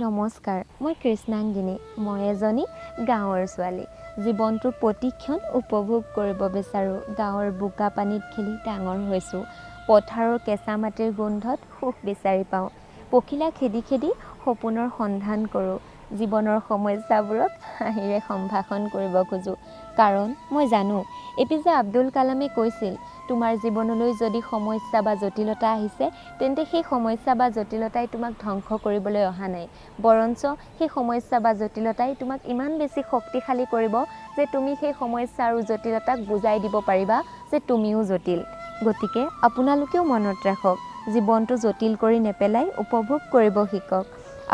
নমস্কাৰ, মই কৃষ্ণাংগিনী। মই এজনী গাঁৱৰ ছোৱালী। জীৱনটোৰ প্ৰতিক্ষণ উপভোগ কৰিব বিচাৰোঁ। গাঁৱৰ বোকা পানীত খেলি ডাঙৰ হৈছোঁ। পথাৰৰ কেঁচা মাটিৰ গোন্ধত সুখ বিচাৰি পাওঁ। পখিলা খেদি খেদি সপোনৰ সন্ধান কৰোঁ। জীৱনৰ সমস্যাবোৰক হাঁহিৰে সম্ভাষণ কৰিব খোজোঁ, কাৰণ মই জানো এ পি জে আব্দুল কালামে কৈছিল, তোমাৰ জীৱনলৈ যদি সমস্যা বা জটিলতা আহিছে, তেন্তে সেই সমস্যা বা জটিলতাই তোমাক ধ্বংস কৰিবলৈ অহা নাই, বৰঞ্চ সেই সমস্যা বা জটিলতাই তোমাক ইমান বেছি শক্তিশালী কৰিব যে তুমি সেই সমস্যা আৰু জটিলতাক বুজাই দিব পাৰিবা যে তুমিও জটিল। গতিকে আপোনালোকেও মনত ৰাখক, জীৱনটো জটিল কৰি নেপেলাই উপভোগ কৰিব শিকক।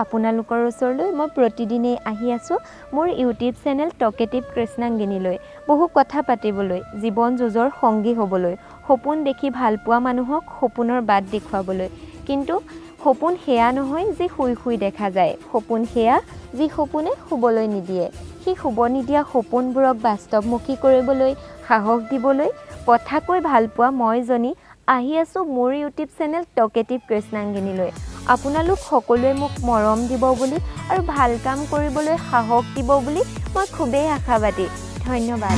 আপোনালোকৰ ওচৰলৈ মই প্ৰতিদিনেই আহি আছোঁ মোৰ ইউটিউব চেনেল টকেটিভ কৃষ্ণাংগিনীলৈ, বহু কথা পাতিবলৈ, জীৱন যুঁজৰ সংগী হ'বলৈ, সপোন দেখি ভাল পোৱা মানুহক সপোনৰ বাট দেখুৱাবলৈ। কিন্তু সপোন সেয়া নহয় যি শুই শুই দেখা যায়, সপোন সেয়া যি সপোনে শুবলৈ নিদিয়ে। সেই শুব নিদিয়া সপোনবোৰক বাস্তৱমুখী কৰিবলৈ, সাহস দিবলৈ কথা কৈ ভাল পোৱা মইজনী আহি আছোঁ মোৰ ইউটিউব চেনেল টকেটিভ কৃষ্ণাংগিনীলৈ। আপোনালোক সকলোৱে মোক মৰম দিব বুলি আৰু ভাল কাম কৰিবলৈ সাহস দিব বুলি মই খুবেই আশাবাদী। ধন্যবাদ।